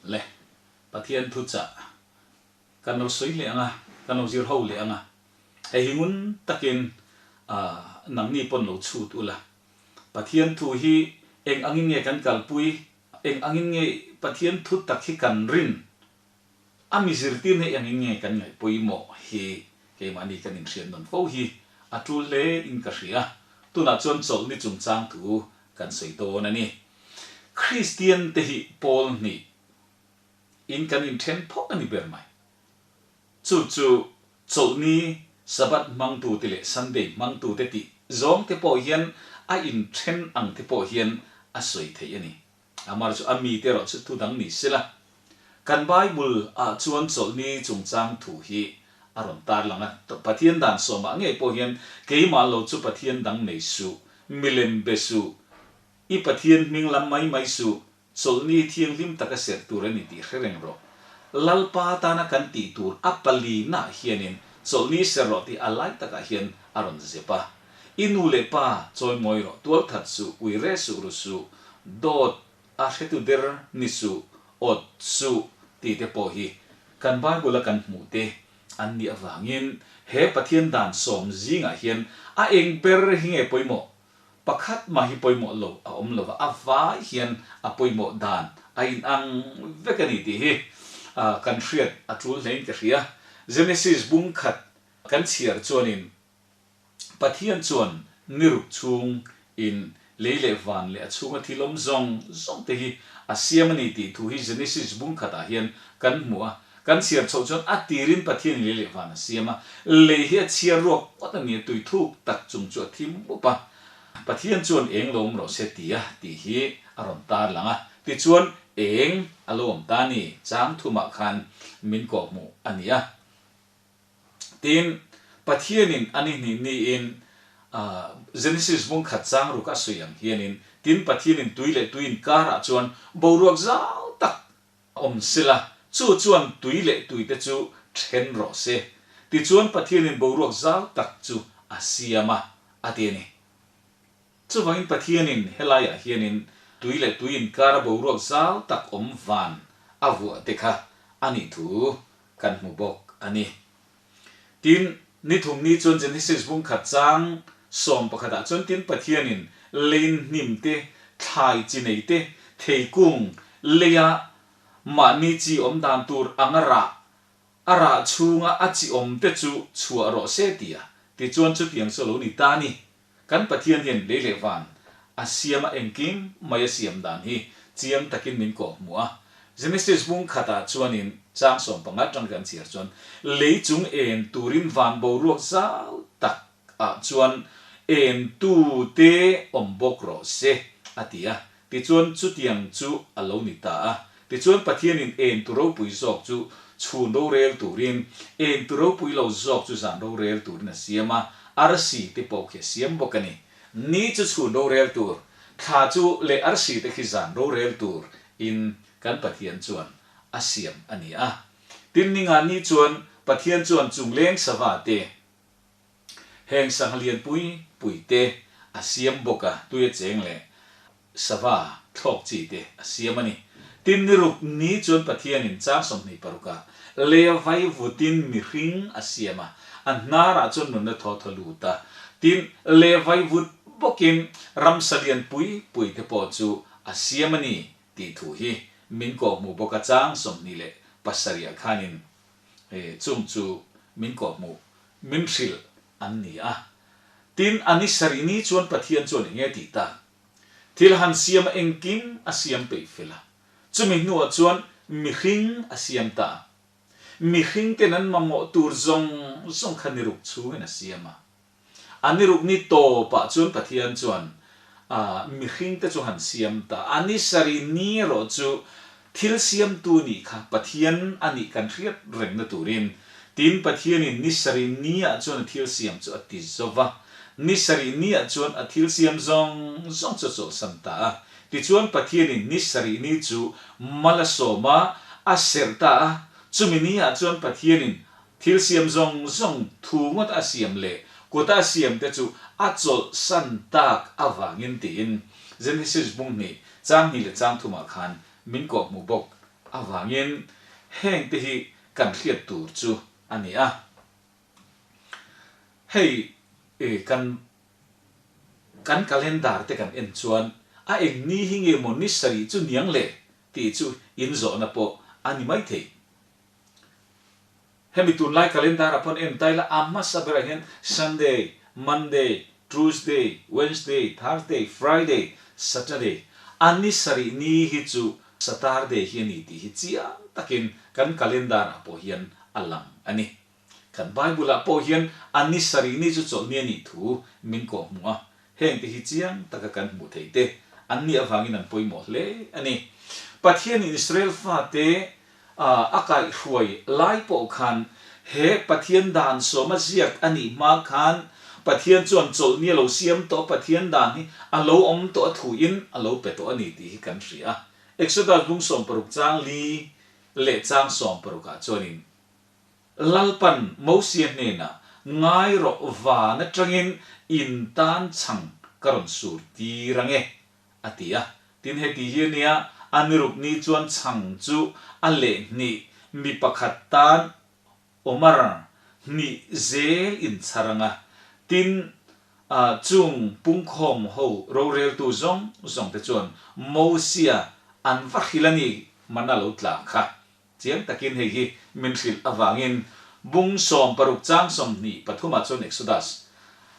Le, Pathian thuchah kan lo sawi leh ang a, kan lo zir ho leh ang a, hei hi ngun takin nangni pawn lo chhut ula, Pathian thu hi eng angin nge kan kalpui, eng angin nge Pathian thu tak hi kan rin, a mi zirtirna hi engin nge kan ngaih pawimawh hi keimahni kan inhriat nawn fo hi a tul hle in ka hria. Tunah chuan chawlhni chungchang thu kan sawi dawn a ni. Kristian te hi pawl hnih in kan inthen phawt a ni ber mai. Chu chu Chawlhni, Sabbath hmangtute leh Sunday hmangtute tih zawng te pawh hian a inthen ang te pawh hian a sawi theih a ni. Amar chu a mite erawh chu thu dang ni sela. Kan Bible ah chuan Chawlhni chungchang thu hi a rawn tarlang a, Pathian dan sawmah ngei pawh hian keimah lo chu Pathian dang nei suh, milem be suh, i Pathian hming lam mai mai suh, Chawlhni thianghlim taka serh tur a ni tih hre reng rawh. Lalpa tana kan tih tur a palinaah hianin chawlhni serh rawh tih a lai takah hian a rawn zep a. I nu leh pa chawimawi rawh, tualthat suh, ui re suh ru suh, dawt a hretu der ni suh, awt suh tih te pawh hi kan Bible a kan hmuh te an nih avangin he Pathian dan sawm zingah hian a eng ber hi nge pawimawh? Pakhat mah hi pawimawh lo a awm lo va, a vai hian a pawimawh dan a inang vek a ni tih hi kan hriat a tul hlein ka hria. Genesis bung khat kan chhiar chuanin Pathian chuan ni ruk chhung in lei leh van leh a chhunga thil awm zawng zawng te hi a siam a ni tih thu hi Genesis bung khatah hian kan hmu a. Kan chhiar chhoh chuan a tirin Pathianin lei leh van a siam a, lei hi a chhiar ruak ngawt a ni a, tui thuk tak chung chu a thim mup a. Pathian chuan eng lo awm rawh se ti a tih hi a rawn tar lang a, tichuan eng a lo awm ta ni, chang thumah khan min kawhhmuh a ni a. Tin, Pathianin a ni hnih niin Genesis bung khat chang ruk a sawi ang hianin, tin Pathianin tui leh tui inkarah chuan boruak zau tak Awm sela, chu chuan tui leh tuite chu then rawh se. Tichuan Pathianin boruak zau tak chu a siam a, a ti a ni. Chuvangin Pathianin helaiah hianin tui leh tui inkara boruak zau tak awm van a vuah te kha a nih thu kan hmu bawk a ni. Tin, ni thum ni chuan Genesis bung khat chang 11 ah chuan tin Pathianin lein hnim te, thlai chi nei te, theikung, leia mahni chi awm dan tur anga rah, a rah chhunga a chi awm te chu chhuah rawh se ti a, tichuan chutiang chu a lo ni ta a ni. Kan Pathian hian lei leh van a siam a engkim mai a siam dan hi chiang takin min kawh hmuh a. Genesis bung khatah chuanin chang 15 tang kan chhiar chuan lei chung en turin van boruak zau tak ah chuan en tu te awm bawk rawh se a ti a. Tichuan chutiang chu a lo ni ta a. Tichuan Pathianin en tu ropui zawk chu chhun rorel turin, en tu ropui lo zawk chu zan rorel turin a siam a, arsi te pawh khi a siam bawk a ni. Ni chu chhun rorel tur, thla chu leh arsi te khi zan rorel tur in kan Pathian chuan a siam a ni a. Tin ninga ni chuan Pathian chuan chungleng sava te, Heng sangha lian pui pui te a siam bawk a, tui a cheng leh sava thlawk chi te a siam a ni. Tin ni ruk ni chuan Pathianin chang 26 ah lei a vai vutin mihring a siam a, a hnarah chuan nunna thaw thaw lut a. Tin, lei a vai vut bawkin ramsa lian pui pui te pawh chu a siam a ni tih thu hi min kawhhmuh bawk a chang 27 ah khanin Chung chu min kawhhmuh, min hrilh an ni a. Tin, a ni sarih ni chuan Pathian chuan eng nge tih tak? Thil han siam a engkim a siam peih fel a. Chumi hnuah chuan mihring a siam ta a. Mihring ten an mamawh tur zawng zawng kha ni ruk chhungin a siam a. A ni ruk ni tawpah chuan Pathian chuan mihringte chu han siam ta. A ni sarih ni erawh chu thil siamtu nih kha Pathian a nih kan hriat rengna turin tin Pathianin ni sarih niah chuan a thil siam chu a ti zo va. Ni sarih niah chuan a thil siam zawng zawng chu a chawlhsan ta a. Tichuan Pathianin ni sarih ni chu mal a sawm a, a serh ta a. Chumi niah chuan Pathianin Thil siam zawng zawng thu ngawt a siam leh kut a siam te chu a chawlhsan tak avangin tiin Genesis bung hnih, chang hnih leh chang thumah khan min kawhhmuh bawk avangin hengte hi kan hriat tur chu a ni a. Hei kan kan calendar te kan en chuan a eng ni hi nge maw ni sarih chu niang le tih chu inzawhna pawh a ni maithei. Hemi tunlai calendar ah pawn en taila a hmasa berah hian Sunday, Monday, Tuesday, Wednesday, Thursday, Friday, Saturday a ni sarih ni hi chu Saturday hi a ni tih hi chiang takin kan calendar ah pawh hian a lang a ni. Kan Bible ah pawh hian a ni sarih ni chu chawlhni a nih thu min kawhhmuh a, Hengte hi chiang taka kan hmuh theih te an nih avangin an pawimawh hle a ni. Pathianin Israel fate a kaihhruai lai pawh khan he Pathian dan sawma ziak a nih hma khan Pathian chuan chawlhni a lo siam tawh a, Pathian dan hi a lo awm tawh a thuin a lo pe tawh a ni tih hi kan hria a. Exodus bung 60 chang li leh chang 60 ah chuanin Lalpan Mosia hnenah, Ngai rawh, van atangin in tan chhang ka rawn sur tir ang e, a ti a. Tin, heti hi a nia, a niruk ni chuan chhang chu a leh hnih mi pakhat tan Omar hnih zel in chhar ang a. Tin, chung pungkhawm ho roreltu zawng zawng te chuan Mosia an va hrilh a ni, mana lo tla kha. Chiang takin hei hi min hrilh avangin bung 16 chang 23 ah chuan Exodus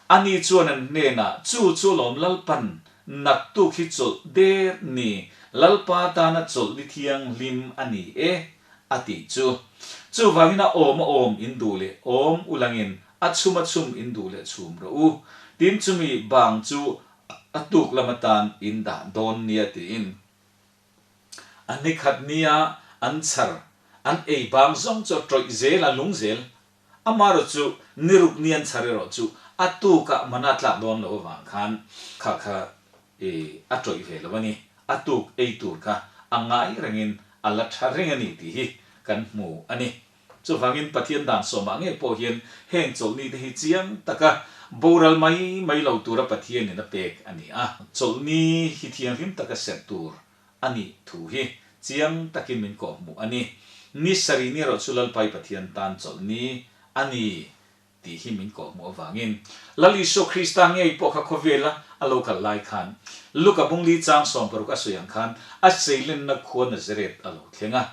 ani chuan an hnenah chu chu lawm Lalpan naktuk hi chawlh der ni Lalpa tana chawlh ni thianghlim a ni e a tih chu. Chuvangin a awm a awm in duh leh awm ulangin a chhum a chhum in duh leh chhum rawh u. Tin chumi bang chu a tuk lam atan in dah dawn nia tiin. A nikhat nia an chhar, an ei bang zawng chu a tawih zel a, lung zel. Amaherawh chu niruk ni an chhar erawh chu a tukah mana tlak dawn loh avang khan kha kha i a tawih ve lo a ni. A tuk ei tur kha a ngai rengin a la tha reng a ni tih hi kan hmu a ni. Chuvangin Pathian dan sawmah ngei pawh hian heng chawlhni te hi chiang taka boral mai mai lo tura Pathianin a pek a ni a. Chawlhni hi thianghlim taka serh tur a nih thu hi chiang takin min kawhhmuh a ni. Ni sarih ni erawh chu Lalpai Pathian tan chawlhni a ni. Tih hi min kawhhmuh avangin Lal Isua Krista ngei pawh kha khawvela a lo kal lai khan Luka bungli chang 60 a sawi ang khan a seilenna khua Nazareth a lo thleng a.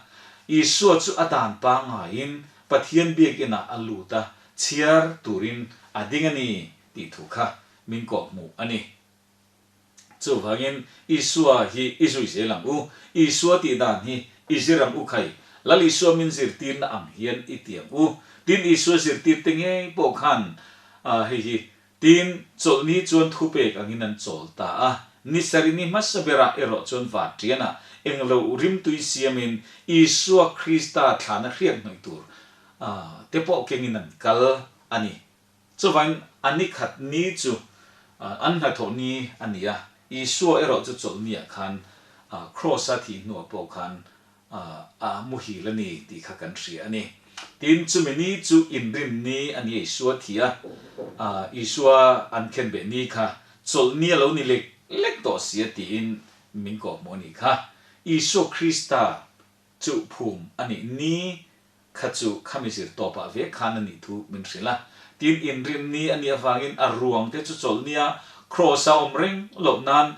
Isua chu a dan pangaiin Pathian biakinah a lut a, chhiar turin a ding a ni tih thu kha min kawhhmuh a ni. Chuvangin Isua hi i zui zel ang u. Isua tih dan hi i zir ang u khai. Lal Isua min zirtirna ang hian i ti ang u. Tin, Isua zirtirte ngei pawh khan hei hi, Tin, chawlhni chuan thupek angin an chawl ta a. Ni sarih ni hmasa berah erawh chuan Vatianah englo rimtui siamin Isua Krista thlana hriat hnawih tur te pawh kengin an kal a ni. Chuvangin a ni khat ni chu an hnathawh ni a ni a, Isua erawh chu chawlhniah khan Kraws-a thih hnuah pawh khan a muhil a ni tih kha kan hria a ni. Tin, chumi ni chu inrin ni a ni a, Isua thih a, Isua an khenbeh ni kha chawlhni a lo ni lek lek tawh si a tiin min kawhhmuh a nih kha. Isua Krista chu phum a nih ni Kha chu khami zir tawpah ve khan a nih thu min hrilh a. Tin, inrin ni a nih avangin a ruang te chu chawlhnia Kraws a awm reng loh nan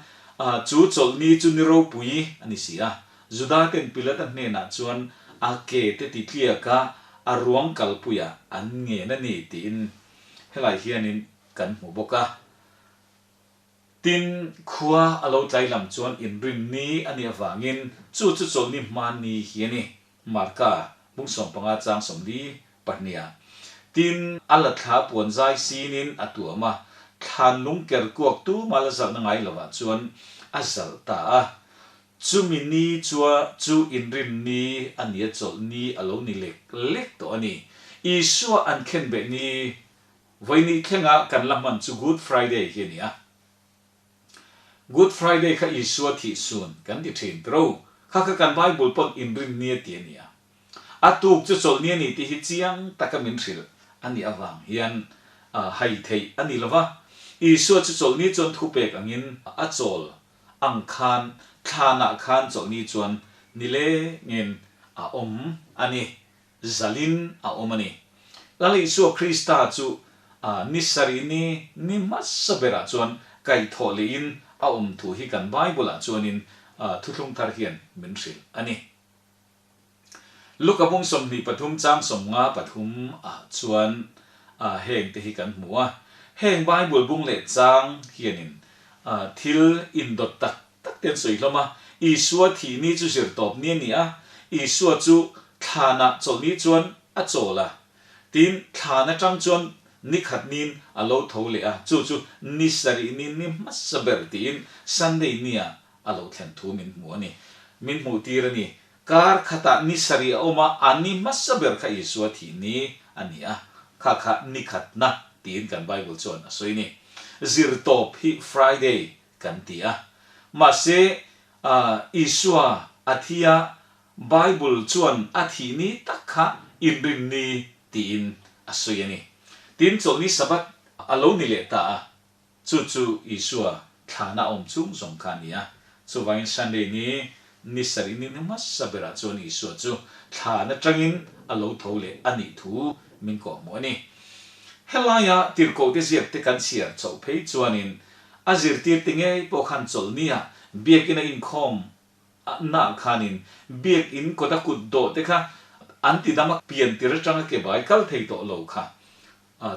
chu chawlhni chu ni ropui a ni si a. Juda ten Pilata hnenah chuan a ke te ti tliaka a ruang kalpuiah an ngen a ni tiin helai hianin kan hmu bawk a. Tin, khua a lo tlai lam chuan inrin ni a nih avangin chu chu chawlhni hmanni hi a ni. Marka, bung 15 chang 42 ah. Tin, a la thla puan zai sinin a tuam a, thlan lung ker kuak tuma la zalhna ngai lovah chuan a zalh ta a. Chumi ni chua chu inrin ni a nia chawlh ni a lo ni lek lek tawh a ni. Isua an khenbeh ni vawinih thlenga kan la hman chu Good Friday hi a ni a. Good Friday kha Isua thih sun kan ti thin tiro. Kha kha kan Bible pawn inrin ni a ti a nia. A tuk chu chawlh ni a ni tih hi chiang taka min hrilh a nih avang hian hai theih a ni lova. Isua chu chawlh ni chuan thupek angin a chawl ang khan thlanah khan chawlh ni chuan nilengin. a awm a ni. Zalin a awm a ni. Lal Isua Krista chu ni sarih ni ni hmasa berah chuan kaihthawh lehin a awm thu hi kan Bible-ah chuanin thuthlung thar hian min hrilh a ni. Luka bung 23 chang 53 ah chuan heng te hi kan hmu a. Heng Bible bung leh chang hianin thil indawt tak tak te an sawi hlawm a. Isua thih ni chu zirtawp ni a ni a, Isua chu thlanah chawlhni chuan a chawl a. Tin, thlan atang chuan ni khat nin a lo tho leh a, chu chu ni sarih ni ni hmasa ber tiin Sunday nia a lo thlen thu min hmu a ni. Min hmuh tir a ni. Kar khatah ni sarih a awm a, a ni hmasa ber kha Isua thih ni a ni a, kha kha ni khatna tiin kan Bible chuan a sawi a ni. Zirtawp hi Friday kan ti a. Mahse, Isua a thi a, Bible chuan a thih ni tak kha inrin ni tiin a sawi a ni. Tin, chawlhni Sabbath a lo ni leh ta a, chu chu Isua thlana awm chung zawng kha a ni a. Chuvangin Sunday ni, ni sarih ni hmasa berah chuan Isua chu thlan atangin a lo tho leh a nih thu min kawhhmuh a ni. Helaia tirhkohte ziakte kan chhiar chhoh phei chuanin a zirtirte ngei pawh khan chawlhnia biakina inkhawm Nah khanin biakinn kawta kut dawh te kha an ti dam a, pian tir atanga ke bai kal thei tawh lo kha.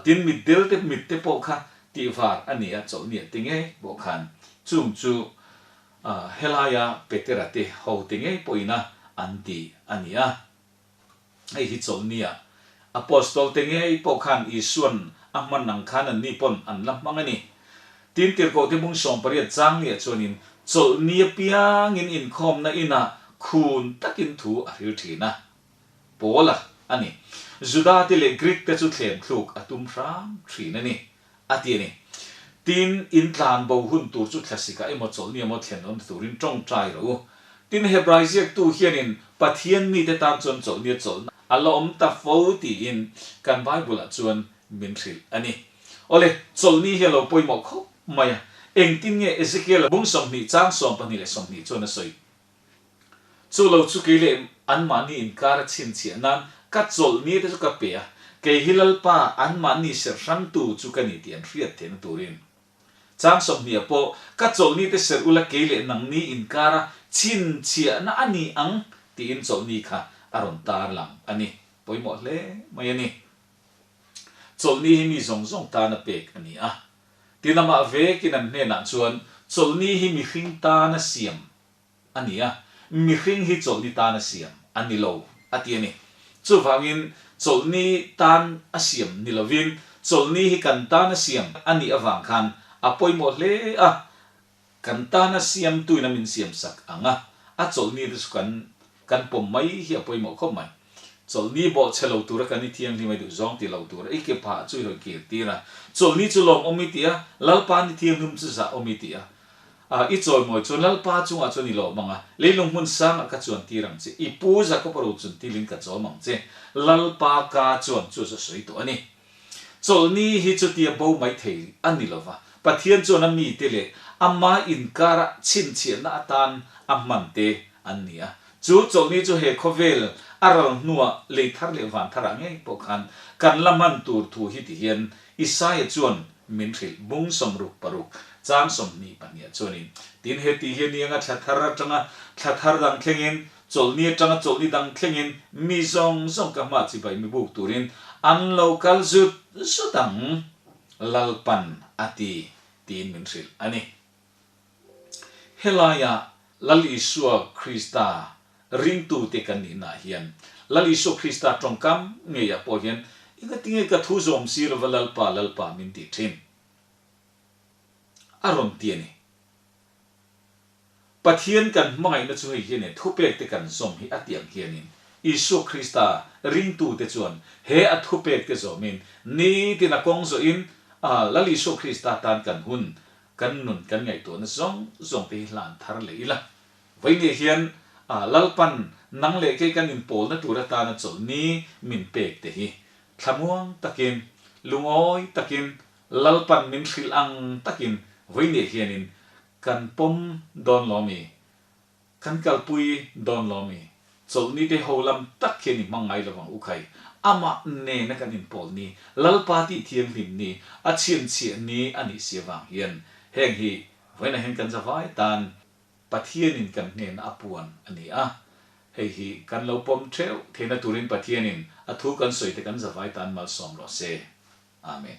Tin mitdel te mit te pawh kha tihvar a ni a, chawlhni a ti ngei pawh khan chung chu helaia Petera te ho te ngei pawhin a an ti a ni a. Hei hi chawlhnia Apostol te ngei pawh khan Isua'n a hman ang khan anni pawn an la hmang a ni. Tin Tirhkohte bung 18 changniah chuanin chawlhni apiangin inkhawmna inah khun takin thu a hril thin a. Paula a ni. Judate leh Greek te chu thlem thluk a tum hram thin a ni. A ti a ni. Tin, in tlan bo hun tur chu thlasik ah emaw chawlhni emaw thlen awm turin tawngtai rawh u. Tin, Hebrai ziaktu hianin Pathian mite tan chuan chawlhni a chawlhna a la awm ta fo tiin kan Bible-ah chuan min hrilh a ni. Awle, chawlhni hi a lo pawimawh khawp mai a. Engtin nge Ezekiel-a bung 20 chang 12 leh 20 chuan a sawi? Chu lo chu kei leh anmahni inkar a chhinchhiah nan ka chawlhni te chu ka pe a, kei hi Lalpa anmahni serh hrangtu chu ka ni tih an hriat theihna turin. Chang 20 pawh ka chawlhni te serh ula kei leh nangni inkar a chhinchhiahna a ni ang tiin chawlhni kha a rawn tar lang a ni. Pawimawh hle mai a ni. Chawlhni hi mi zawng zawng tana pek a ni a. Tin amah vekin an hnenah chuan chawlhni hi mihring tana siam a ni a, mihring hi chawlhni tan a siam a ni lo a ti a ni. Chuvangin chawlhni tan a siam ni lovin chawlhni hi kan tan a siam a nih avang khan a pawimawh hle a, kan tana siamtuin a min siamsak ang a, a chawlhni te chu kan kan pawm mai hi a pawimawh khawp mai. Chawlhni bawh chhe lo tura kan i thianghlim ai duh zawng ti lo tura i ke phah chu i hawi kir tir a, chawlhni chu lawmawm i ti a, Lalpa ni thianghlim chu zahawm i ti a. A, i chawimawi chuan Lalpa chungah chuan i lawm ang a, leilung hmun sangah ka chuan tir ang che, i pu Jakob-a ro chun tilin ka chawm ang che, Lalpa ka chuan chu chu a sawi tawh a ni. Chawlhni hi chutia bo mai thei a ni lo va, Pathian chuan a mite leh ama inkara chhinchhiahna atan a hman te an ni a. Chu chawlhni chu he khawvel a ral hnuah lei thar leh van tharah ngei pawh khan kan la hman tur thu hi ti hian Isaia chuan min hrilh bung 66 chang 22 ah chuanin, Tin heti hi a ni anga thla thar atanga thla thar dang thlengin, chawlhni atanga chawlhni dang thlengin mi zawng zawng ka hma chibai mi buk turin an lo kal zut zut ang, Lalpan a ti, tiin min hrilh a ni. Helaia Lal Isua Krista ringtute kan nihnaah hian, Lal Isua Krista tawngkam ngeiah pawh hian, Engatinge ka thu zawm si lova Lalpa, Lalpa min tih thin? A rawn ti a ni. Pathian kan hmangaihna chu hei hianin thupekte kan zawm hi a ti ang hianin Isua Krista ringtute chuan he a thupekte zawmin nitin a kawng zawhin Lal Isua Krista tan kan hun Kan nun kan ngaihtuahna zawng zawng te hi hlan thar leh ila. Vawinia hian Lalpan nang leh kei kan inpawlna tur atana chawlhni min pek te hi thlamuang takin, lungawi takin, Lalpan min hrilh ang takin vawinia hianin kan pawm dawn lo mi? Kan kalpui dawn lo mi? Chawlhni te ho lam tak hian i hmang ngai lo ang u khai. Amah nena kan inpawl ni, Lalpa tih thianghlim ni, a chhianchhiah ni a nih si avang hian heng hi vawiinah hian kan zavai tan Pathianin kan hnena a puan a ni a. Hei hi kan lo pawm theuh theihna turin Pathianin a thu kan sawi te kan zavai tan malsawm rawh se. Amen.